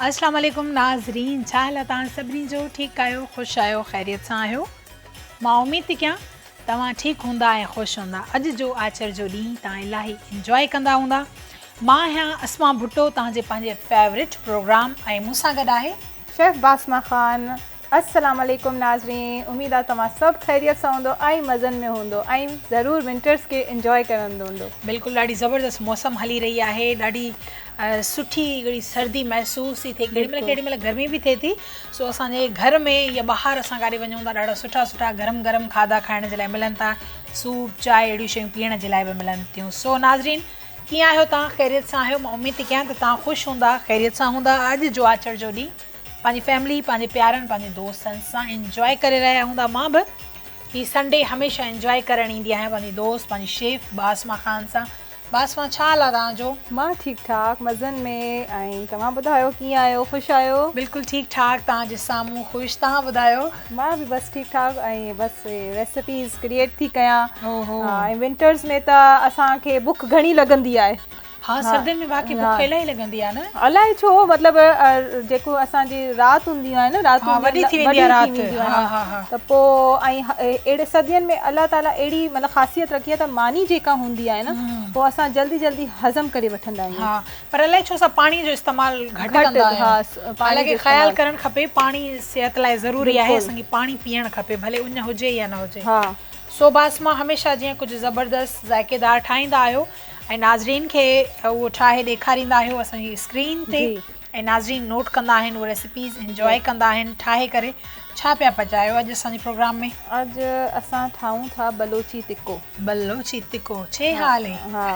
اسلام عليڪم ناظرين ڇا حال آ توهان سڀني جو ٺيڪ آهيو خوش آهيو خيريت سان آهيو مان اميد ٿي ڪيان توهان ٺيڪ هوندا ۽ خوش هوندا اڄ جو آچر جو ڏينهن توهان الاهي انجواء ڪندا هوندا مان آهيان اسما ڀٽو توهان جي پنهنجي فيورٽ پروگرام ۽ مون سان گڏ آهي شيف باسما خان السلام عليڪم ناظرين اميد آ توهان سڀ خيريت سان هوندو ۽ مزن ۾ هوندو ۽ ضرور ونٽرس کي انجوائي ڪرندو هوندو. بلڪل ڏاڍي زبردست موسم هلي رهي آهي ڏاڍي سٺي هڪڙي سردي محسوس ٿي ٿئي ڪيڏي مهل ڪيڏي مهل گرمي به ٿئي ٿي سو اسان جي گهر ۾ يا ٻاهر اسان ڪاڏي وڃون ٿا ڏاڍا سٺا سٺا گرم گرم کاڌا کائڻ جي لاء ملن ٿا سوپ چاء اهڙيون شيون پيئڻ جي لاء به ملن ٿيون سو ناظرين ڪيئن آهيو توهان خيريت سان آهيو مان اميد ٿي ڪيان ته توهان خوش هوندا خيريت سان هوندا اڄ جو آچر جو ڏينهن پنهنجي فيملي پنهنجي پيارن پنهنجي دوستن سان انجواء ڪري رهيا هوندا مان به هي سنڊي هميشه انجواء ڪرڻ ايندي آهيان پنهنجي دوست پنهنجي شيف باسما خان سان باسما ڇا حال آهي توهان جو؟ مان ٺيڪ ٺاڪ مزن ۾ ۽ توهان ٻڌايو ڪيئن آهيو خوش آهيو؟ بلڪل ٺيڪ ٺاڪ توهان جي سامهون خوش توهان ٻڌايو؟ مان به بس ٺيڪ ٺاڪ ۽ بس ريسيپيز ڪريئيٽ ٿي ڪيان ۽ ونٽرز ۾ ته اسان کي بک گهڻي لڳندي آهي. ها سردين ۾ واقعي بک الاهي لڳندي آهي نه. الائي ڇو مطلب جيڪو اسان جي رات هونديون آهن نه راتون وڏي ٿي ويندي آهي رات ته پو ۽ اهڙي سردين ۾ الله تعالي اهڙي مطلب خاصيت رکي آهي ته ماني جيڪا هوندي آهي نه پو اسان جلدي جلدي هضم ڪري وٺندا آهيون ها پر الائي ڇو اسان پاڻي جو استعمال گهٽ ڪندا آهيون حالانڪه خيال ڪرڻ کپي پاڻي صحت لاء ضروري آهي اسان کي پاڻي پيئڻ کپي ڀلي اڃ هجي يا نه هجي سو باسما هميشه جيئن ڪجهه زبردست ذائقيدار ٺاهيندا آهيو ۽ ناظرين کي اهو ٺاهي ڏيکاريندا آهيو اسان جي اسڪرين تي ۽ ناظرين نوٽ ڪندا آهن اهي ريسيپيز انجوائي ڪندا آهن ٺاهي ڪري ڇا پيا پچايو اڄ اسان جي پروگرام ۾؟ اڄ اسان ٺاهون ٿا بلوچي تڪو. بلوچي تڪو ڇي حال هي. ها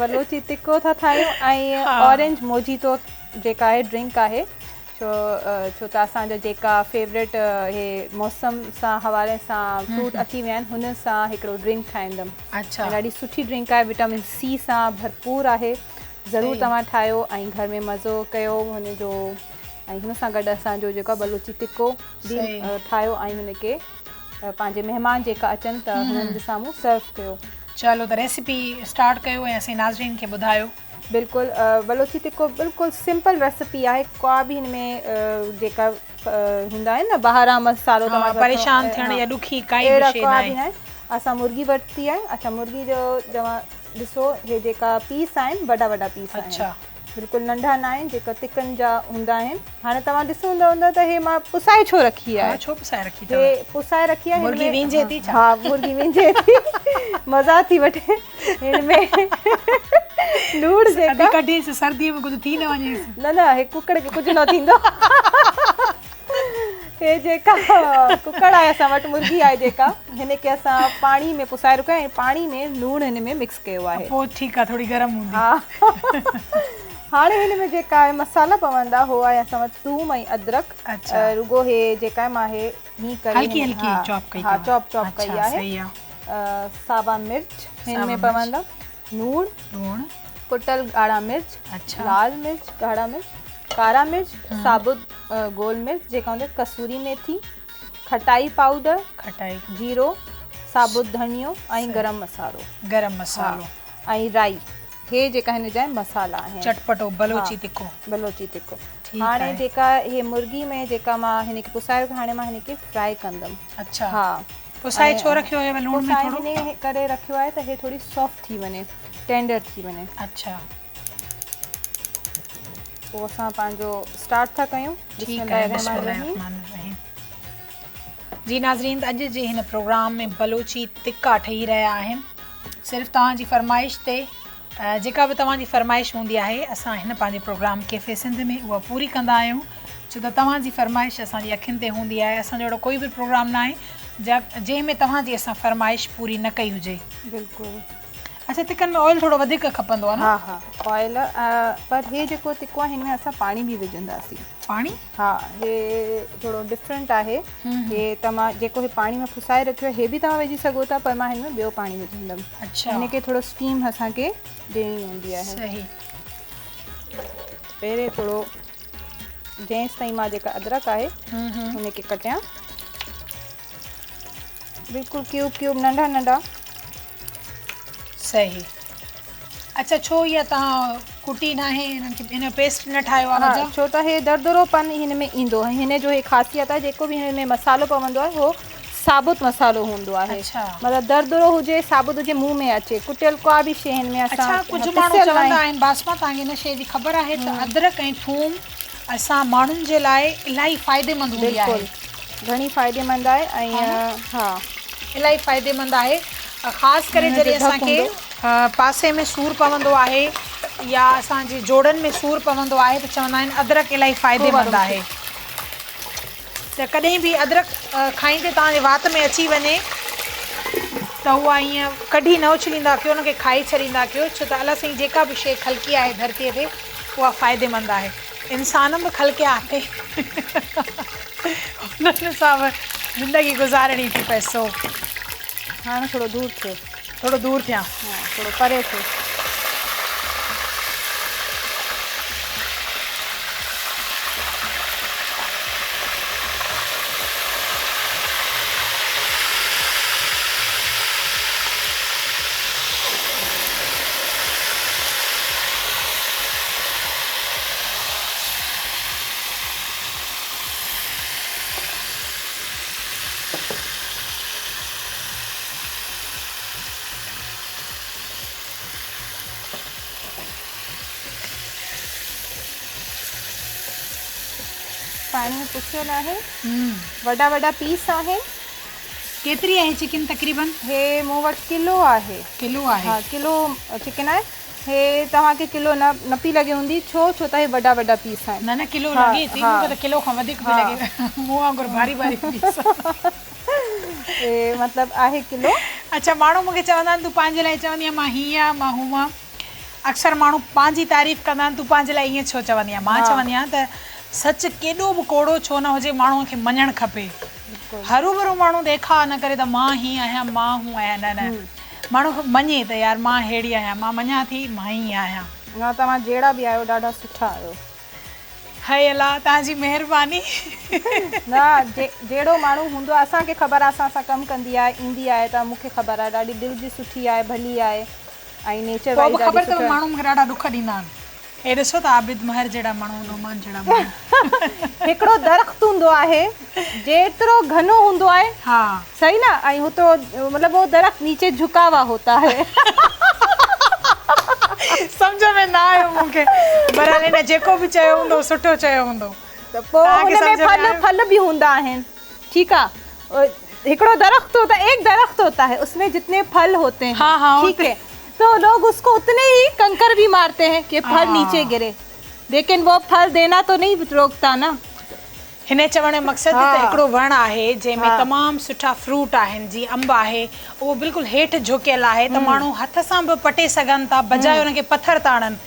بلوچي تڪو ٿا ٺاهيون ۽ اورينج موجيتو جيڪا آهي ڊرنڪ آهي ڇو ڇو ته اسان جا جيڪا فيورٽ هي موسم سان حوالي سان فروٽ اچي ويا آهن هن سان هڪڙو ڊرنڪ ٺاهيندم اڇا ڏاڍي سٺي ڊرنڪ آهي وٽامن سي سان ڀرپور آهي ضرور توهان ٺاهيو ۽ گهر ۾ مزو ڪيو هن جو ۽ هن سان گڏ اسان جو جيڪو بلوچي تڪو به ٺاهيو ۽ هن کي پنهنجي مهمان جيڪا اچن ته هنن جي سامهون سرو ڪيو. چلو ته ريسيپي اسٽارٽ ڪيو ۽ اسين ناظرين کي ٻڌايو. بلڪل بلوچي تڪو بلڪل سمپل ريسپي آهي ڪا به هن ۾ جيڪا هوندا آهن نه ٻاهران مصالحو توهان پريشان ٿيڻ يا ڏکي ڪائي به شي ناهي اسان مرغي ورتي آهي اڇا مرغي جو توهان ڏسو هي جيڪا پيس آهن وڏا وڏا پيس آهن اڇا بلڪل ننڍا نه آهن جيڪا تڪن جا هوندا آهن هاڻي توهان ڏسو هوندا هوندا ته هي مان پسائي ڇو رکي آهي ڇو پسائي رکي اٿو هي پسائي رکي آهي مرغي وينجهي ٿي ڇا ها مرغي وينجهي ٿي مزا ٿي وٺي هن ۾ لوڙ جيڪا ڪڍيس سردي ۾ ڪجهه ٿي نه وڃيس نه نه هي ڪڪڙ کي ڪجهه نه ٿيندو هي جيڪا ڪڪڙ آهي اسان وٽ مرغي آهي جيڪا هن کي اسان پاڻي ۾ پسائي رکيو آهي ۽ پاڻي ۾ لوڻ هن ۾ مڪس ڪيو آهي پوء ٺيڪ آهي ٿوري گرم هوندي ها هاڻي هن ۾ جيڪا آهي مصالحا پوندا هو آهي اسان وٽ ٿوم ۽ ادرڪ رڳو هي جيڪا آهي مان هي هي ڪري هلڪي هلڪي چاپ ڪئي ها چاپ چاپ ڪئي آهي ساوا مرچ هن ۾ پوندا لوڻ لوڻ ڪٽل ڳاڙها مرچ لال مرچ ڳاڙها مرچ ڪارا مرچ ثابت گول مرچ جيڪا هوندي قصوري ميٿي کٽائي پائوڊر کٽائي جيرو ثابت ڌنيو ۽ گرم مصالحو گرم مصالحو ۽ رائي هي جيڪا هن جا مصالحا آهن. چٽپٽو بلوچي تکو. بلوچي تکو. هاڻي جيڪا هي مرغي ۾ جيڪا مان هن کي پسائي رکيو هاڻي مان هن کي فرائي ڪندم. اڇا. ها. پسائي ڇو رکيو هيو لوڻ ۾ ٿورو؟ پسائي هن ڪري رکيو آهي ته هي ٿوري سافٽ ٿي وڃي ٽينڊر ٿي وڃي. اڇا. پوء اسان پنهنجو اسٽارٽ ٿا ڪيون. بسم الله الرحمٰن الرحيم. جي ناظرين اڄ جي هن پروگرام ۾ بلوچي تڪا ٺهي رهيا آهن. صرف توهان جي فرمائش تي جيڪا به توهان جي فرمائش هوندي آهي اسان هن پنهنجي پروگرام ڪيفي سنڌ ۾ اها پوري ڪندا آهيون ڇو ته توهان جي فرمائش اسان جي اکين تي هوندي آهي اسان جو اهڙو ڪوئي به پروگرام نه آهي جنهن ۾ توهان جي اسان فرمائش پوري نه ڪئي هجي. بلڪل. اڇا تڪن ۾ آئل ٿورو وڌيڪ کپندو آهي نه. ها ها آئل پر هي جيڪو تڪو آهي هن ۾ اسان پاڻي به وجهنداسين. پاڻي؟ ها هي ٿورو ڊفرنٽ آهي هي توهان جيڪو هي پاڻي ۾ ڦسائي رکيو هي به توهان وجهي سگهو ٿا پر مان هن ۾ ٻيو پاڻي وجهندم. اڇا. هن کي ٿورو اسٽيم اسان کي ڏيڻي هوندي آهي. صحيح. پهرين ٿورو جيس تائين مان جيڪا ادرڪ آهي هن کي ڪٽيان بلڪل ڪيوب ڪيوب ننڍا ننڍا. صحيح. اڇا ڇو اها توهان ڪٽي ناهي انهن کي ان جو پيسٽ نه ٺاهيو آهي ها ڇو ته هي دردرو پن هن ۾ ايندو ۽ هن جو هي خاصيت آهي جيڪو به هن ۾ مصالحو پوندو آهي هو ثابت مصالحو هوندو آهي مطلب دردرو هجي ثابت هجي منهن ۾ اچي ڪٽيل ڪا به شي هن ۾ اسان اڇا ڪجهه ماڻهو چوندا آهن باسما توهان کي ان شي جي خبر آهي ته ادرڪ ۽ ٿوم اسان ماڻهن جي لاء الاهي فائديمند هوندي آهي بلڪل گهڻي فائديمند آهي ۽ ها الاهي فائديمند آهي خاص ڪري جڏهن اسان کي پاسي ۾ سور پوندو آهي يا اسان جي جوڙن ۾ سور پوندو آهي ته چوندا آهن ادرڪ الاهي فائديمند آهي ته ڪڏهن به ادرڪ کائيندي توهان جي وات ۾ اچي وڃي ته اها ائين ڪڍي نه اڇليندا ڪيو ان کي کائي ڇڏيندا ڪيو ڇو ته الله سائين جيڪا به شيء خلقي آهي ڌرتي تي اها فائديمند آهي انسان به خلقيا آهي انهن سان به زندگي گذارڻي ٿي پئي سو هاڻ ٿورو دور ٿيو. ٿورو دور ٿيان. ها ٿورو پري ٿيو. پاڻي پسيل آهي وڏا وڏا پيس آهن. ڪيتري آهي چڪن تقريبن؟ هي مون وٽ ڪلو آهي. ڪلو آهي. ها ڪلو چڪن آهي. هي توهان کي ڪلو نه نه پي لڳي هوندي ڇو ڇو ته هي وڏا وڏا پيس آهن. نه نه ڪلو لڳي ٿي مون کي ته ڪلو کان وڌيڪ پي لڳي مون وانگر ڀاري ڀاري پيس. هي مطلب آهي ڪلو. اڇا ماڻهو مون کي چوندا آهن تون پنهنجي لاء چوندي آهين مان هيئن آهيان مان هونئن آهيان اڪثر ماڻهو پنهنجي تعريف ڪندا آهن تون پنهنجي لاء ائين ڇو چوندي آهين مان چوندي آهيان ته سچ ڪيڏو به ڪوڙو ڇو نه هجي ماڻهو کي مڃڻ کپي هروڀرو ماڻهو ڏيکاء نه ڪري ته مان هيئن آهيان مان هونئن آهيان نه نه ماڻهو مڃي ته يار مان ههڙي آهيان مان مڃان ٿي مان ائين آهيان. نه توهان جهڙا به آهيو ڏاڍا سٺا آهيو. هائي الله توهان جي مهرباني. نه جهڙو ماڻهو هوندو آهي اسان کي خبر آهي اسان سان ڪم ڪندي آهي ايندي آهي ته مون کي خبر آهي ڏاڍي دل جي سٺي آهي ڀلي آهي ۽ نيچر پوء به خبر اٿو ماڻهو مون کي ڏاڍا ڏک ڏيندا آهن هي ڏسو ته عابد مهر جهڙا ماڻهو نعمان جهڙا ماڻهو. هڪڙو درخت هوندو آهي جيترو گهنو هوندو آهي ها صحيح نه ۽ هوترو مطلب هو درخت نيچي جهڪا هوا هوتا هي. سمجهه ۾ نه آيو مون کي بهرحال هن جيڪو به چيو هوندو سٺو چيو هوندو. ته پوء هن ۾ ڦل ڦل به هوندا آهن ٺيڪ آ هڪڙو درخت هوتا ايڪ درخت هوتا هي اس ۾ جتني ڦل هوتي هين ٺيڪ هي تو لوگ اس ڪو اتني هي ڪنڪر به مارتي هين ڪي ڦل نيچي گري ليڪن وو ڦل دينا تو نهي روڪتا نه. هن چوڻ جو مقصد ته هڪڙو وڻ آهي جنهن ۾ تمام سٺا فروٽ آهن جيئن انب آهي اهو بلڪل هيٺ جهڪيل آهي ته ماڻهو هٿ سان به پٽي سگهن ٿا بجاء ان کي پٿر تاڻن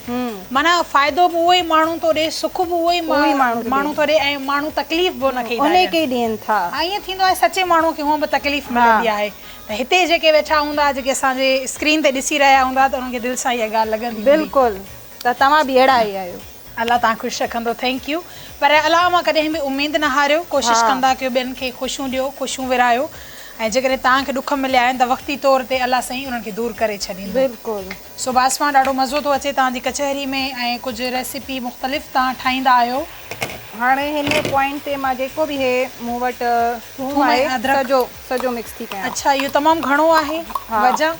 معنيٰ فائدو به اهو ئي ماڻهو ٿو ڏي سک به اهو ئي ماڻهو ٿو ڏي ۽ ماڻهو تڪليف به ان کي ئي ٿا ڏين. ائين ٿيندو آهي سچي ماڻهو کي هونئن به تڪليف ملندي آهي ته هتي جيڪي ويٺا هوندا جيڪي اسان جي اسڪرين تي ڏسي رهيا هوندا ته انهن کي دل سان اها ڳالهه لڳندي هوندي. بلڪل ته توهان به اهڙا ئي آهيو. الله توهان خوش رکندو thank you پر الله مان ڪڏهن به اميد نه هاريو ڪوشش ڪندا ڪيو ٻين کي خوشيون ڏيو خوشيون ورهايو ۽ جيڪڏهن توهان کي ڏک مليا آهن ته وقتي طور تي الله سائين انهن کي دور ڪري ڇڏيندو. بلڪل. سو باسما ڏاڍو مزو ٿو اچي توهان جي ڪچهري ۾ ۽ ڪجهه ريسيپي مختلف توهان ٺاهيندا آهيو. هاڻي هن پوائنٽ تي مان جيڪو به هي مون وٽ ٿوم آهي سڄو سڄو مڪس ٿي ڪيان. اڇا اهو تمام گهڻو آهي وجه؟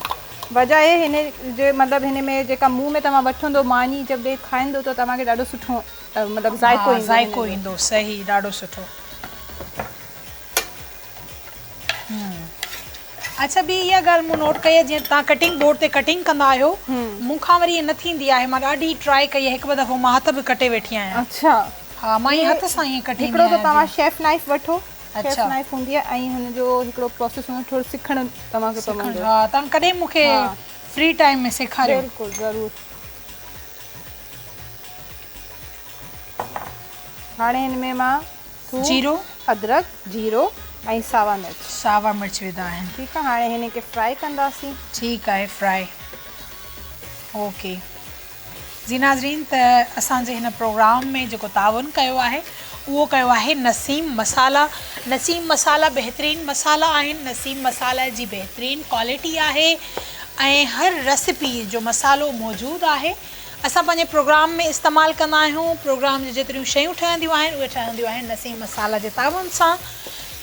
وجه اهي هن جي مطلب هن ۾ جيڪا منهن ۾ توهان وٺندو ماني جب ڏي کائيندو ته توهان کي ڏاڍو سٺو مطلب ذائقو ايندو ذائقو ايندو صحيح ڏاڍو سٺو اڇا ٻي اها ڳالهه مون نوٽ ڪئي آهي جيئن توهان ڪٽنگ بورڊ تي ڪٽنگ ڪندا آهيو مون کان وري ائين نه ٿيندي آهي مان ڏاڍي ٽرائي ڪئي آهي هڪ ٻه دفعو مان هٿ به ڪٽي ويٺي آهيان اڇا ها مان ائين هٿ سان ائين ڪٽيندي هڪڙو ته توهان شيف نائيف وٺو شيف نائيف هوندي آهي ۽ هن جو هڪڙو پروسيس هوندو آهي ٿورو سکڻ توهان کي پوندو. ها توهان ڪڏهن مون کي فري ٽائيم ۾ سيکاريو. بلڪل ضرور. هاڻي هن ۾ مان ٿوم، جيرو، ادرڪ، جيرو ۽ ساوا مرچ. ساوا مرچ وڌا آهن. ٺيڪ آهي هاڻي هن کي فرائي ڪنداسين. ٺيڪ آهي فرائي اوڪي. جي ناظرين ته اسان جي هن پروگرام ۾ جيڪو تعاون ڪيو آهي اهو ڪيو آهي نسيم مصالحا نسيم مصالحا بهترين مصالحا آهن نسيم مصالحا جي بهترين ڪوالٽي آهي ۽ هر ريسيپي جو مصالحو موجود آهي اسان پنهنجي پروگرام ۾ استعمال ڪندا آهيون. پروگرام جون جيتريون شيون ٺهنديون آهن اهي ٺهنديون آهن نسيم مصالحا جي تعاون سان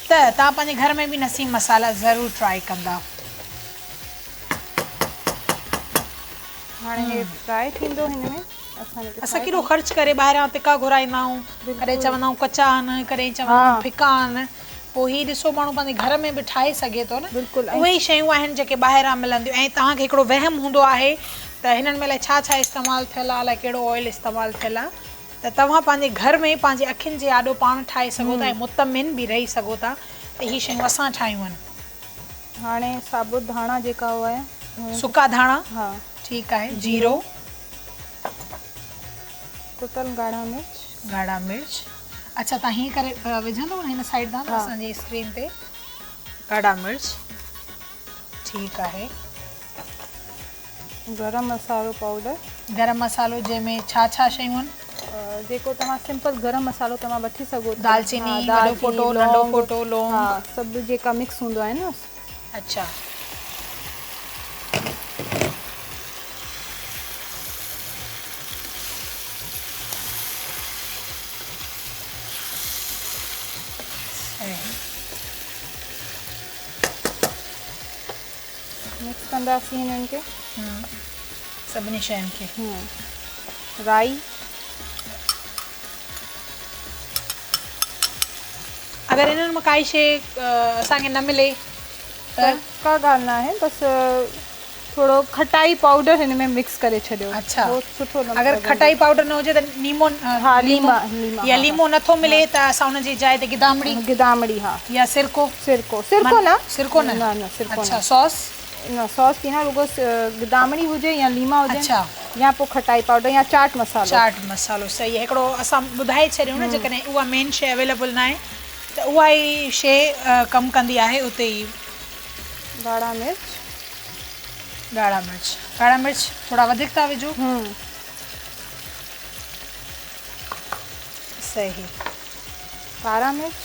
ته توهان پنهنجي گهر ۾ به نسيم مصالحا ضرور ٽرائي ڪندا. هاڻي هي فرائي ٿيندو هن ۾ اسان هن کي اسان ڪيڏو خرچ ڪري ٻاهران تڪا گهرائيندا آهيون ڪڏهن چوندا آهيون ڪچا آهن ڪڏهن چوندا آهيون ڦڪا آهن پوء هي ڏسو ماڻهو پنهنجي گهر ۾ به ٺاهي سگهي ٿو نه اهي ئي شيون آهن جيڪي ٻاهران ملنديون ۽ توهان کي هڪڙو وهم هوندو آهي ته هنن ۾ الائي ڇا ڇا استعمال ٿيل آهي الائي ڪهڙو آئل استعمال ٿيل آهي ته توهان پنهنجي گهر ۾ پنهنجي اکين جي آڏو پاڻ ٺاهي سگهو ٿا ۽ مطمئن به رهي سگهو ٿا ته هي شيون اسان ٺاهيون آهن. هاڻي ثابت ڌاڻا جيڪا هئا. سڪا ڌاڻا ها ٺيڪ آهي جيرو. ڪٽل ڳاڙها مرچ. ڳاڙها مرچ اڇا تان هيئن ڪري وجهندو نه هن سائيڊ تان اسان جي اسڪرين تي ڳاڙها مرچ ٺيڪ آهي. گرم مصالحو پائوڊر. گرم مصالحو جنهن ۾ ڇا ڇا شيون آهن؟ جيڪو توهان سمپل گرم مصالحو توهان وٺي سگهو ٿا. دالچيني، وڏو ڦوٽو، ننڍو ڦوٽو، لونگ. ها سڀ جيڪا مڪس هوندو آهي نه. اڇا. مڪس ڪنداسين هنن کي. سڀني شين کي. رائي. اگر انهن مان ڪائي شي اسان کي نه ملي ته؟ ڪا ڳالهه ناهي بس ٿورو کٽائي پائوڊر هن ۾ مڪس ڪري ڇڏيو. اڇا اگر کٽائي پائوڊر نه هجي ته نيمو ها ليمو يا ليمو نه ٿو ملي ته اسان ان جي جاء تي گدامڙي گدامڙي ها يا سرڪو سرڪو سرڪو نه سرڪو نه نه نه سرڪو نه اڇا ساس نه ساس به نه رڳو گدامڙي هجي يا ليما هجن اڇا يا پوء کٽائي پائوڊر يا چاٽ مصالحو چاٽ مصالحو صحيح هڪڙو اسان ٻڌائي ڇڏيو نه جيڪڏهن اها مين شي اويليبل ناهي ته اها ئي شي ڪم ڪندي آهي اتي ئي. ڳاڙها مرچ. ڳاڙها مرچ ڳاڙها مرچ ٿورا وڌيڪ ٿا وجهو. صحيح. ڪارا مرچ.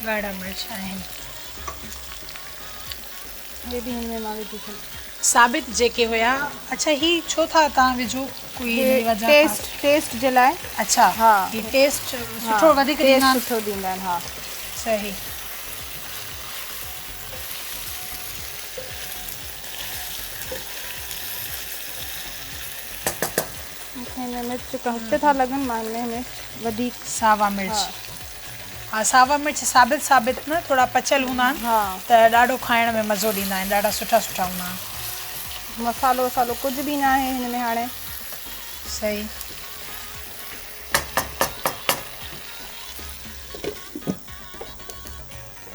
ڳاڙها مرچ آهن. هي به هن ۾ مان وجهي ڇڏيان. ثابت جيڪي هيا. اڇا هي ڇو ٿا توهان وجهو ڪوئي هن جي وجه خاص؟ ٽيسٽ ٽيسٽ جي لاء. اڇا ها هي ٽيسٽ سٺو وڌيڪ ڏيندا آهن. ٽيسٽ سٺو ڏيندا آهن ها. صحيح. مون کي هن ۾ مرچ گهٽ ٿا لڳن مان هن ۾ مرچ وڌيڪ. ساوا مرچ ها ساوا مرچ ثابت ثابت نه ٿورا پچل هوندا آهن ته ڏاڍو کائڻ ۾ مزو ڏيندا آهن ڏاڍا سٺا سٺا هوندا آهن. مصالحو وصالحو ڪجهه به ناهي هن ۾ هاڻي. صحيح.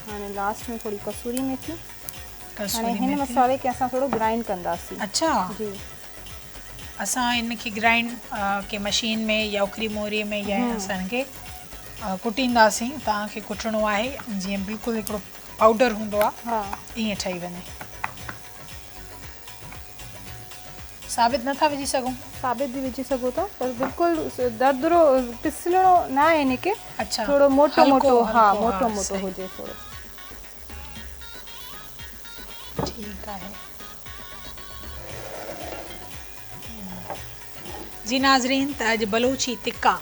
هاڻي لاسٽ ۾ ٿوري قصوري ميٿي. هاڻي هن مصالحي کي اسان ٿورو گرائنڊ ڪنداسين. اڇا. جي. اسان ان کي گرائنڊ ڪنهن مشين ۾ يا اکري موري ۾ يا اسان ان کي ڪٽينداسين توهان کي ڪٽڻو آهي جيئن بلڪل هڪڙو پائوڊر هوندو آهي ائين ٺهي وڃي. ثابت نٿا وجهي سگهون؟ ثابت به وجهي سگهو ٿا پر بلڪل دردرو پسڻو نه آهي ان کي ٿورو موٽو موٽو ها موٽو موٽو هجي ٿورو. ٺيڪ آهي جي ناظرين ته اڄ بلوچي تڪا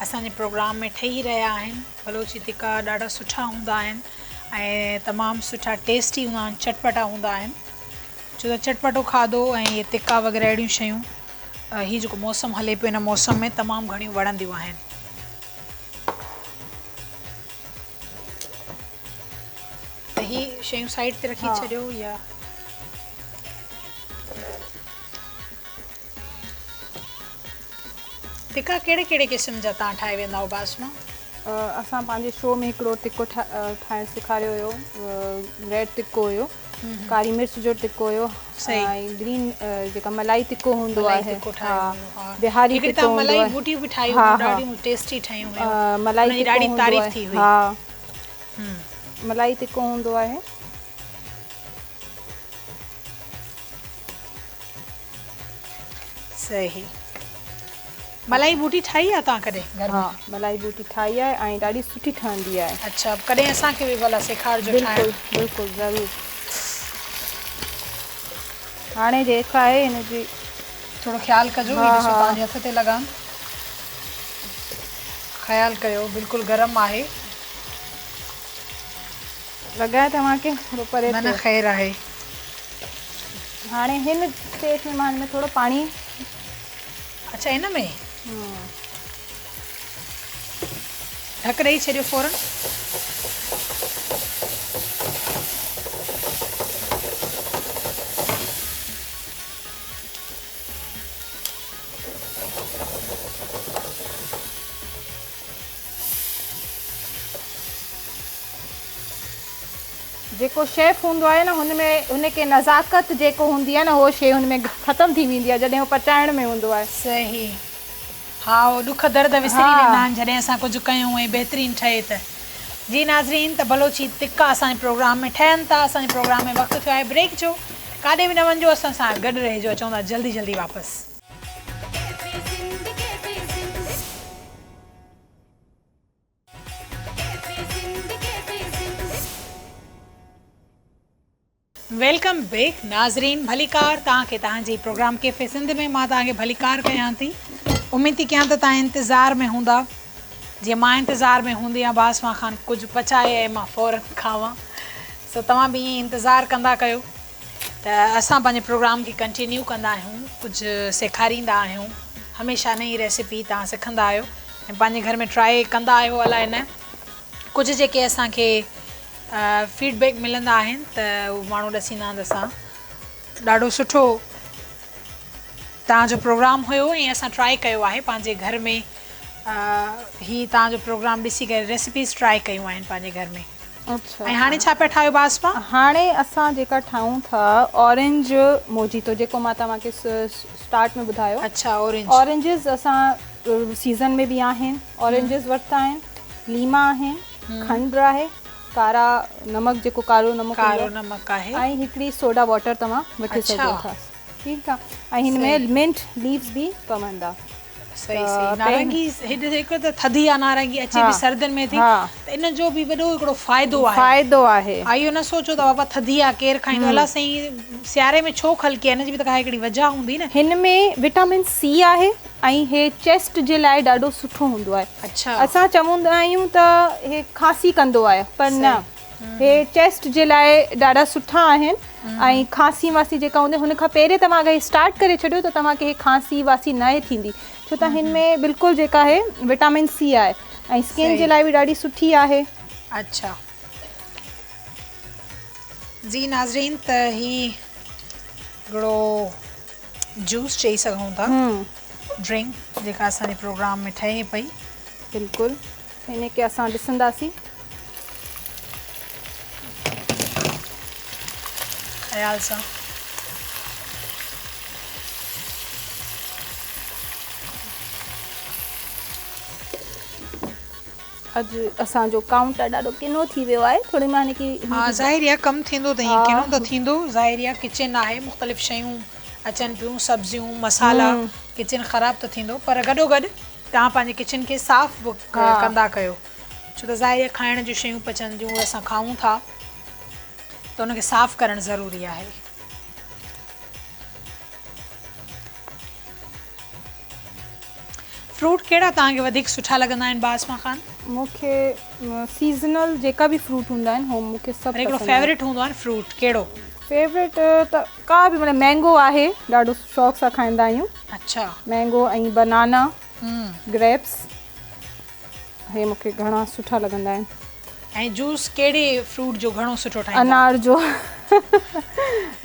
اسان جي پروگرام ۾ ٺهي رهيا آهن بلوچي تڪا ڏاڍا سٺا هوندا آهن ۽ تمام سٺا ٽيسٽي هوندا آهن چٽپٽا هوندا آهن ڇو ته چٽپٽو کاڌو ۽ اهي تڪا وغيره اهڙيون شيون هي جيڪو موسم هلي پيو هن موسم ۾ تمام گهڻيون وڻنديون آهن. ته هي شيون سائيڊ تي رکي ڇڏيو يا تڪا ڪهڙي ڪهڙي قسم جا تان ٺاهي ويندا آهيو باسما؟ اسان پنهنجي شو ۾ هڪڙو تڪو ٺاهڻ سيکاريو هيو ريڊ تڪو هيو ڪاري مرچ جو تڪو هيو ۽ گرين جيڪا ملائي تڪو هوندو آهي ها بهاري تڪو هوندو آهي ملائي ٻوٽيون به ٺاهيون هيون ڏاڍيون ٽيسٽي ٺهيون هيون ملائي تڪو ڏاڍي تعريف ٿي هئي ها ملائي تڪو هوندو آهي. صحيح. ملائي ٻوٽي ٺاهي آهي توهان ڪڏهن گهر ۾؟ ها ملائي ٻوٽي ٺاهي آهي ۽ ڏاڍي سٺي ٺهندي آهي. اڇا ڪڏهن اسان کي به ڀلا سيکارجو ٺاهڻ. بلڪل بلڪل ضرور. هاڻي جيڪا آهي هن جي. ٿورو خيال ڪجو هي ڏسو توهان جي هٿ تي لڳان. خيال ڪيو بلڪل گرم آهي. لڳائي توهان کي ٿورو پري نه نه خير آهي. هاڻي هن اسٽيج ۾ مان هن ۾ ٿورو پاڻي. اڇا ان ۾. ڍڪ ڏئي ڇڏيو فورن. جيڪو شيف هوندو آهي نه هن ۾ هن کي نزاڪت جيڪو هوندي آهي نه هو شي هن ۾ ختم ٿي ويندي آهي جڏهن هو پچائڻ ۾ هوندو آهي. صحيح ها اهو ڏک درد وسري ويندا آهن جڏهن اسان ڪجهه ڪيون ۽ بهترين ٺهي ته. جي ناظرين ته بلوچي تڪا اسان جي پروگرام ۾ ٺهن ٿا اسان جي پروگرام ۾ وقت ٿيو آهي بريڪ جو ڪاڏي به نه وڃجو اسان سان گڏ رهجو اچون ٿا جلدي جلدي واپس. Welcome back ناظرين ڀليڪار توهان کي توهان جي پروگرام ڪيفي سنڌ ۾ مان توهان کي ڀليڪار ڪيان ٿي اميد ٿي ڪيان ته توهان انتظار ۾ هوندا جيئن مان انتظار ۾ هوندي آهيان باسما خان ڪجهه پچائي ۽ مان فورن کاوان سو توهان به ائين انتظار ڪندا ڪيو ته اسان پنهنجي پروگرام کي ڪنٽينيو ڪندا آهيون ڪجهه سيکاريندا آهيون هميشه نئين ريسيپي توهان سکندا آهيو ۽ پنهنجي گهر ۾ ٽرائي ڪندا آهيو الائي نه ڪجهه جيڪي اسان کي فيڊ بيڪ ملندا آهن ته اهو ماڻهو ڏسيندا آهن ته اسان ڏاڍو سٺو توهان جو پروگرام هيو ۽ اسان ٽرائي ڪيو آهي پنهنجي گهر ۾ هي توهان جو پروگرام ڏسي ڪري ريسيپيز ٽرائي ڪيون آهن پنهنجي گهر ۾. اڇا ۽ هاڻي ڇا پيا ٺاهيو باسما؟ هاڻي اسان جيڪا ٺاهيون ٿا اورينج موجيتو جيڪو مان توهان کي اسٽارٽ ۾ ٻڌايو. اڇا اورينج. اورينجز اسان سيزن ۾ به آهن اورينجز ورتا آهن ليما آهن کنڊ آهي ڪارا نمڪ جيڪو ڪارو نمڪ ڪارو نمڪ آهي ۽ هڪڙي سوڊا واٽر توهان وٺي سگهو ٿا ٺيڪ آ ۽ هن ۾ منٽ ليوز به پوندا. صحيح صحيح نارنگي هيڏ هڪ ته ٿڌي آ نارنگي اچي به سردين ۾ ٿي ته ان جو به وڏو هڪڙو فائدو آهي فائدو آهي ها اهو نه سوچو ته بابا ٿڌي آ ڪير کائيندو الله سائين سياري ۾ ڇو خلقي آ ان جي به ته ڪا هڪڙي وجه هوندي نه. هن ۾ وٽامن سي آهي ۽ هي چيسٽ جي لاء ڏاڍو سٺو هوندو آهي اڇا اسان چوندا آهيون ته هي کانسي ڪندو آهي پر نه هي چيسٽ جي لاء ڏاڍا سٺا آهن ۽ کانسي واسي جيڪا هوندي هن کان پهرين توهان اگر اسٽارٽ ڪري ڇڏيو ته توهان کي هي کانسي واسي ناهي ٿيندي ڇو ته هن ۾ بلڪل جيڪا آهي وٽامن سي آهي ۽ اسڪن جي لاء به ڏاڍي سٺي آهي. اڇا جي ناظرين ته هي هڪڙو جوس چئي سگهون ٿا ڊرنڪ جيڪا اسان جي پروگرام ۾ ٺهي پئي. بلڪل هن کي اسان ڏسنداسين. خيال سان. اڄ اسان جو ڪائونٽر ڏاڍو ڪنو ٿي ويو آهي ٿوري مان هن کي. ها ظاهر آهي ڪم ٿيندو ته ائين ڪنو ته ٿيندو ظاهر آهي ڪچن آهي مختلف شيون اچن پيون سبزيون مصالحا ڪچن خراب ته ٿيندو پر گڏو گڏ توهان پنهنجي ڪچن کي صاف به ڪندا ڪيو ڇو ته ظاهر آهي کائڻ جون شيون پچن ٿيون اهي اسان کائون ٿا ته ان کي صاف ڪرڻ ضروري آهي. فروٽ ڪهڙا توهان کي وڌيڪ سٺا لڳندا آهن باسما خان؟ مون کي سيزنل جيڪا به فروٽ هوندا آهن هو مون کي سڀ پسند آهن. هڪڙو فيورٽ هوندو آهي نه فروٽ ڪهڙو؟ فيورٽ ته ڪا به مطلب مينگو آهي ڏاڍو شوق سان کائيندا آهيون. اڇا. مينگو ۽ بنانا گريپس هي مون کي گهڻا سٺا لڳندا آهن. ۽ جوس ڪهڙي فروٽ جو گهڻو سٺو ٺاهيندا؟ انار جو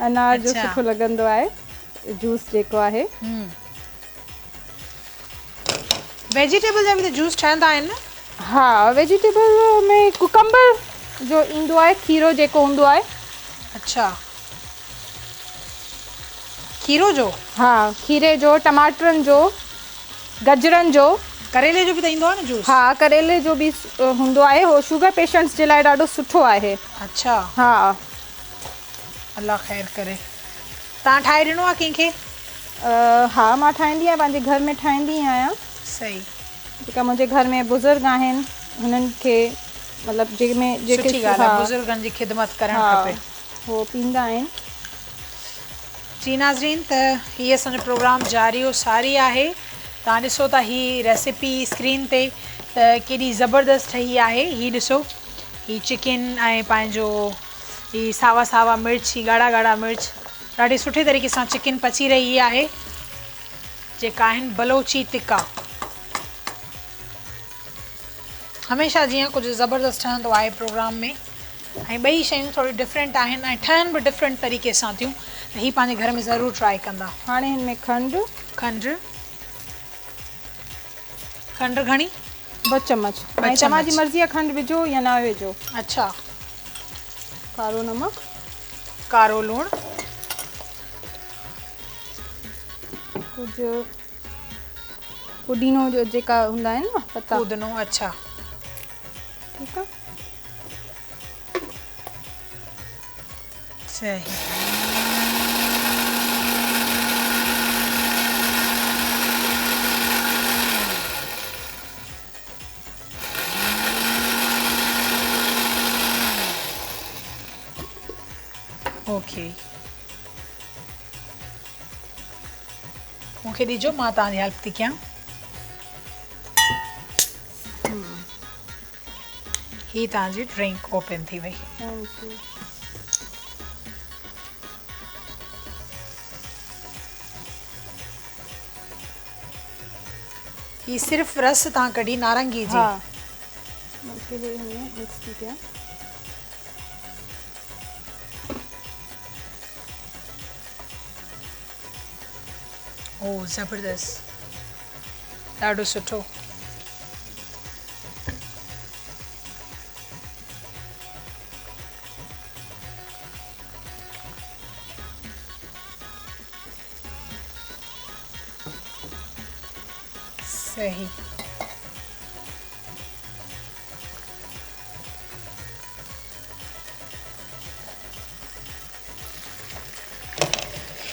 انار جو سٺو لڳندو آهي جوس جيڪو آهي. ويجيٽيبل جا به ته جوس ٺهندا آهن نه؟ ها ويجيٽيبل ۾ ڪوڪمبر جو ايندو آهي کيرو جيڪو هوندو آهي. اڇا کيرو جو؟ ها کيري جو ٽماٽرن جو گجرن جو. ڪريلي جو به ته ايندو آهي نه جوس؟ ها ڪريلي جو به هوندو آهي هو شوگر پيشنٽس جي لاء ڏاڍو سٺو آهي. اڇا ها الله خير ڪري. توهان ٺاهي ڏنو آهي ڪنهن کي؟ ها مان ٺاهيندي آهيان پنهنجي گهر ۾ ٺاهيندي آهيان. صحيح. جيڪا منهنجي گهر ۾ بزرگ آهن هنن کي مطلب جنهن ۾ جيڪي سٺي ڳالهه آهي بزرگن جي خدمت ڪرڻ کپي. هو پيئندا آهن. جي ناظرين ته هي اسان جو پروگرام جاري و ساري آهي توهان ڏسو ٿا هي ريسيپي اسڪرين تي ته ڪيڏي زبردست ٺهي آهي هي ڏسو هي چڪن ۽ پنهنجو هي ساوا ساوا مرچ هي ڳاڙها ڳاڙها مرچ ڏاڍي سٺي طريقي سان چڪن پچي رهي آهي جيڪا آهن بلوچي تڪا هميشه جيئن ڪجهه زبردست ٺهندو آهي پروگرام ۾ ۽ ٻئي شيون ٿوري ڊفرنٽ آهن ۽ ٺهن به ڊفرنٽ طريقي سان ٿيون ته هي پنهنجي گهر ۾ ضرور ٽرائي ڪندا. هاڻي هن ۾ کنڊ. کنڊ کنڊ گهڻي؟ ٻه چمچ. ۽ توهان جي مرضي آهي کنڊ وجهو يا نه وجهو. اڇا. ڪارو نمڪ. ڪارو لوڻ. ڪجهه پودينو جو جيڪا هوندا آهن نه پتا. پودينو اڇا. ٺيڪ آ. صحيح. اوڪي مون کي ڏجو مان توهان جي هيلپ ٿي ڪيان. هي توهان جي ڊرنڪ اوپن ٿي وئي. هي صرف رس توهان ڪڍي نارنگي جي. ها مون کي هي هن ۾ مڪس ٿي ڪيان. او زبردست ڏاڍو سٺو. صحيح.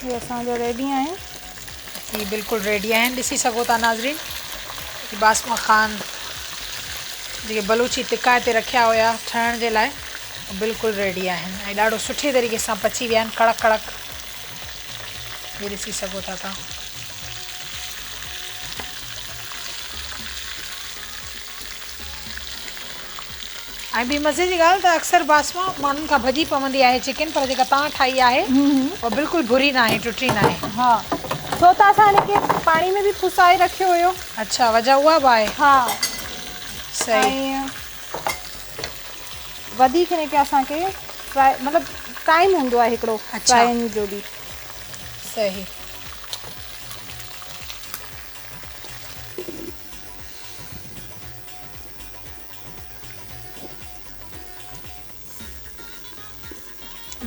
هي اسان جا ريڊي آهن. هي بلڪل ريڊي آهن ڏسي سگهو ٿا ناظرين هي باسما خان جيڪي بلوچي تڪا هتي رکيا هيا ٺهڻ جي لاء بلڪل ريڊي آهن ۽ ڏاڍو سٺي طريقي سان پچي ويا آهن ڪڙڪ ڪڙڪ هي ڏسي سگهو ٿا تان. ۽ ٻي مزي جي ڳالهه ته اڪثر باسما ماڻهن کان ڀڄي پوندي آهي چڪن پر جيڪا توهان ٺاهي آهي اها بلڪل ڀري ناهي ٽٽي ناهي. ها ڇو ته اسان هن کي پاڻي ۾ به ڦسائي رکيو هيو. اڇا وجه اها به آهي. ها صحيح. ۽ وڌيڪ هن کي اسان کي فرائي مطلب ٽائيم هوندو آهي هڪڙو فرائنگ جو به. صحيح.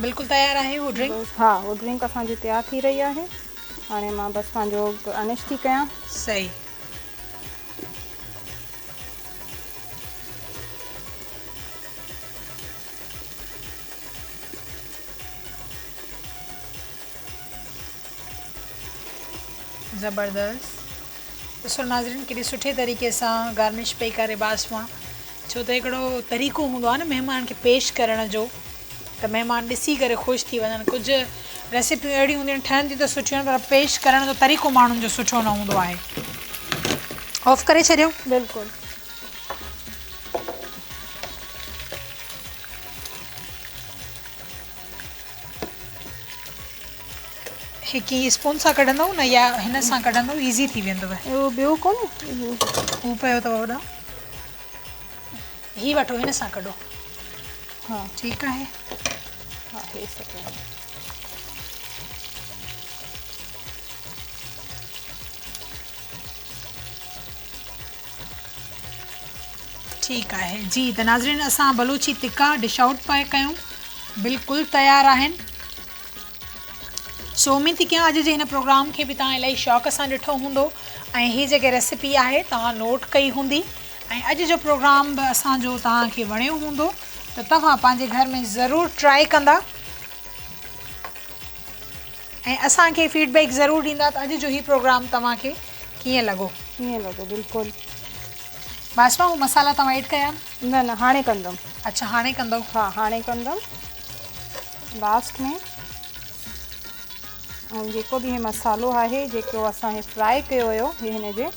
بلڪل تيار آهي هو ڊرنڪ؟ ها هو ڊرنڪ اسان جي تيار ٿي رهي آهي هاڻي مان بس پنهنجو گارنش ٿي ڪيان. صحيح. زبردست ڏسو ناظرين ڪيڏي سٺي طريقي سان گارنش پئي ڪري باسما ڇو ته هڪڙو طريقو هوندو آهي نه مهمان کي پيش ڪرڻ جو ته مهمان ڏسي ڪري خوش ٿي وڃن ڪجهه ريسيپيون اهڙيون هونديون آهن ٺهن ٿيون ته سٺيون آهن پر پيش ڪرڻ جو طريقو ماڻهن جو سٺو نه هوندو آهي آف ڪري ڇڏيو. بلڪل. هي ڪي اسپون سان ڪڍندؤ نه يا هن سان ڪڍندؤ ايزي ٿي ويندو. اهو ٻيو ڪونهي اهو. هو پيو اٿو هوڏانهن. هي وٺو هن سان ڪڍو. ها ٺيڪ آهي. ها هي سٺو آهي. ٺيڪ آهي جي ته ناظرين اسان بلوچي تڪا ڊش آئوٽ پئي ڪيون بلڪل تيار آهن سو اميد ٿي ڪيان اڄ جي هن پروگرام کي به توهان الاهي شوق سان ڏٺو هوندو ۽ هي جيڪي ريسيپي آهي توهان نوٽ ڪئي هوندي ۽ اڄ جو پروگرام به اسان جو توهان کي وڻيو هوندو ته توهان پنهنجي گهر ۾ ضرور ٽرائي ڪندا. ۽ اسان کي فيڊ بيڪ ضرور ڏيندا ته اڄ جو هي پروگرام توهان کي ڪيئن لڳو. ڪيئن لڳو بلڪل. باسما هو مصالحا توهان ايڊ ڪيا آهن؟ نه نه هاڻي ڪندم. اڇا هاڻي ڪندؤ. ها هاڻي ڪندم لاسٽ ۾. ۽ جيڪو به هي مصالحو آهي جيڪو اسان هي فرائي ڪيو هيو هي هن جي.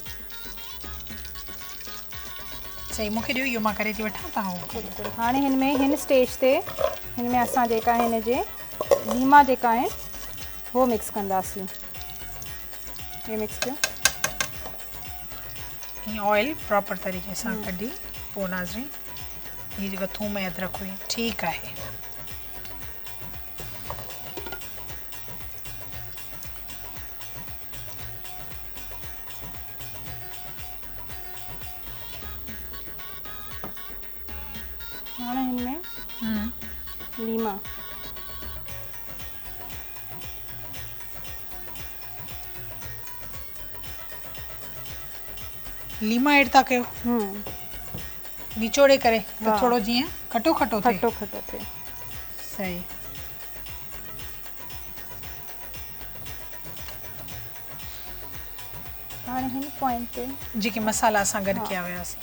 صحيح مون کي ڏيو اهو مان ڪري ٿي وٺان توهان اهو ڪريو. بلڪل هاڻي هن ۾ هن اسٽيج تي هن ۾ اسان جيڪا هن جي ليما جيڪا آهن هو مڪس ڪنداسين. هي مڪس ڪيو. هي آئل پراپر طريقي سان ڪڍي پوء ناظرين هي جيڪا ٿوم ۽ ادرڪ هئي ٺيڪ آهي. هاڻي هن ۾ ليما ليما ايڊ ٿا ڪيو نچوڙي ڪري ته ٿورو جيئن کٽو کٽو ٿئي. کٽو کٽو ٿئي. صحيح. هاڻي هن پوائنٽ تي جيڪي مصالحا اسان گڏ ڪيا هياسين.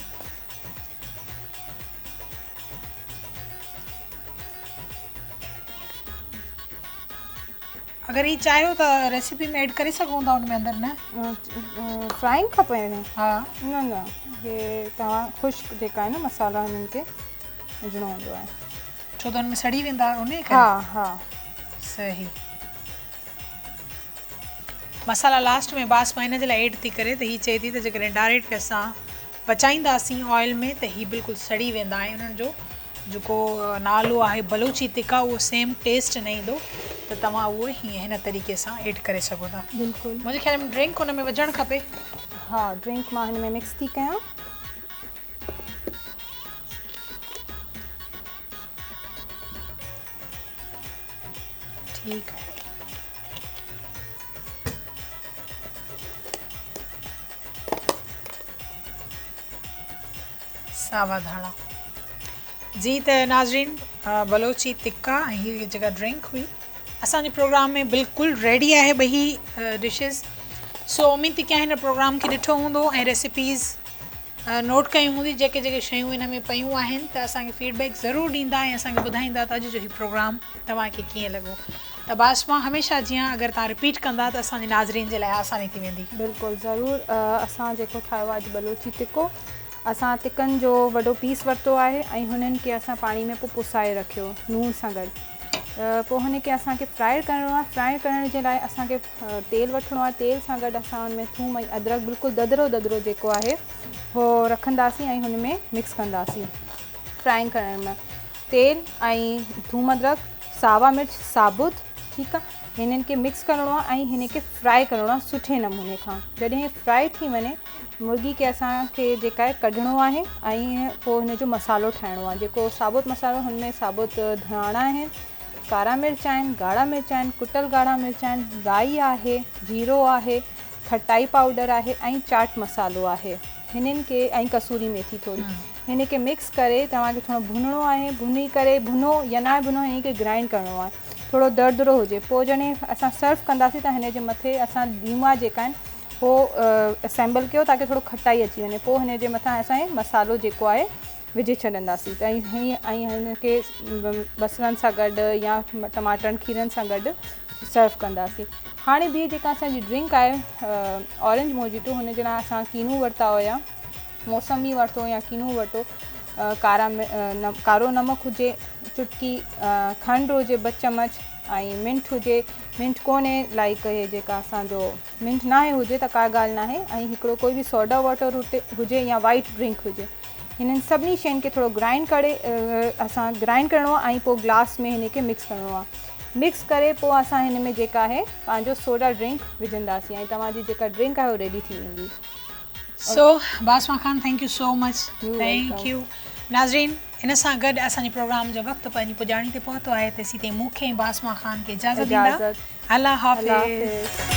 اگر هي چاهيو ته ريسيپي ۾ ايڊ ڪري سگهون ٿا ان ۾ اندر نه؟ فرائنگ کان پهرين؟ ها. نه نه هي توهان خشڪ جيڪا آهن مصالحا هنن کي وجهڻو هوندو آهي. ڇو ته ان ۾ سڙي ويندا انهي ڪري. ها ها. صحيح. مصالحا لاسٽ ۾ باس مان ان جي لاء ايڊ ٿي ڪري ته هي چئي ٿي ته جيڪڏهن ڊائريڪٽ اسان پچائينداسين آئل ۾ ته هي بلڪل سڙي ويندا ۽ انهن جو جيڪو نالو آهي بلوچي تڪا اهو سيم ٽيسٽ نه ايندو ته توهان اهو هيئن هن طريقي سان ايڊ ڪري سگهو ٿا. بلڪل. منهنجي خيال ۾ ڊرنڪ ان ۾ وجهڻ کپي. ها ڊرنڪ مان هن ۾ مڪس ٿي ڪيان. ٺيڪ آهي. ساوا ڌاڻا. جي ته ناظرين بلوچي تڪا ۽ هي جيڪا ڊرنڪ هئي اسان جي پروگرام ۾ بلڪل ريڊي آهي ٻئي ڊشز سو اميد ٿي ڪيان هن پروگرام کي ڏٺو هوندو ۽ ريسيپيز نوٽ ڪيون هوندي جيڪي جيڪي شيون ان ۾ پيون آهن ته اسان کي فيڊ بيڪ ضرور ڏيندا ۽ اسان کي ٻڌائيندا ته اڄ جو هي پروگرام توهان کي ڪيئن لڳو ته باسما هميشه جيان اگر توهان رپيٽ ڪندا ته اسان جي ناظرين جي لاء آساني ٿي ويندي. بلڪل ضرور اسان جيڪو ٺاهيو آهي اڄ بلوچي تڪو اسان تڪن جو وڏو پيس ورتو آهي ۽ هنن کي اسان پاڻي ۾ پوء پسائي رکيو لوڻ سان گڏ پوء هن کي اسان کي فرائي ڪرڻو آهي فرائي ڪرڻ جي لاء اسان کي تيل وٺڻو آهي تيل سان گڏ اسان ان ۾ ٿوم ۽ ادرڪ بلڪل ددرو ددرو جيڪو آهي هو رکنداسين ۽ هن ۾ مڪس ڪنداسين فرائنگ ڪرڻ ۾ تيل ۽ ٿوم ادرڪ ساوا مرچ ثابت ٺيڪ آهي هنن کي مڪس ڪرڻو آهي ۽ هن کي فرائي ڪرڻو آهي سٺي نموني کان جڏهن فرائي ٿي وڃي مرغي کي اسان کي جيڪا آهي ڪڍڻو آهي ۽ پوء هن جو مصالحو ٺاهڻو آهي جيڪو ثابت مصالحو هن ۾ ثابت ڌاڻا آهن ڪارا مرچ آهن، ڳاڙها مرچ آهن، ڪٽل ڳاڙها مرچ آهن، رائي آهي، جيرو آهي، کٽائي پائوڊر آهي ۽ چاٽ مصالحو آهي. هنن کي ۽ قصوري ميٿي ٿوري هن کي مڪس ڪري توهان کي ٿورو ڀنڻو آهي ڀني ڪري ڀنو يا ناهي ڀنو هن کي گرائنڊ ڪرڻو آهي ٿورو دردرو هجي پوء جڏهن اسان سرو ڪنداسين ته هن جي مٿي اسان ليما جيڪا آهن هو اسيمبل ڪيو تاڪه ٿورو کٽائي اچي وڃي پوء هن جي مٿان اسان هي مصالحو جيڪو آهي وجهي ڇڏنداسين ته ۽ ۽ هن کي بصرن سان گڏ يا ٽماٽرن کيرن سان گڏ سرو ڪنداسين هاڻي ٻي جيڪا اسان جي ڊرنڪ آهي اورينج موجيٽو هن جي لاء اسان ڪينو ورتا هيا موسمي ورتو يا ڪينو ورتو ڪارا ڪارو نمڪ هجي چٽڪي کنڊ هجي ٻه چمچ ۽ منٽ هجي منٽ ڪونهي لائڪ هي جيڪا اسان جو منٽ ناهي هجي ته ڪا ڳالهه ناهي ۽ هڪڙو ڪوئي به سوڊا واٽر هجي يا وائيٽ ڊرنڪ هجي هنن سڀني شين کي ٿورو گرائنڊ ڪري اسان گرائنڊ ڪرڻو آهي ۽ پوء گلاس ۾ هن کي مڪس ڪرڻو آهي مڪس ڪري پوء اسان هن ۾ جيڪا آهي پنهنجو سوڊا ڊرنڪ وجهنداسين ۽ توهان جي جيڪا ڊرنڪ آهي اهو ريڊي ٿي ويندي. سو Basma Khan thank you so much thank you ناظرين ان سان گڏ اسان جي پروگرام جو وقت پنهنجي پڄاڻي تي پهتو آهي تيسين تائين مون کي ۽ باسما خان کي اجازت ڏيندا الله حافظ.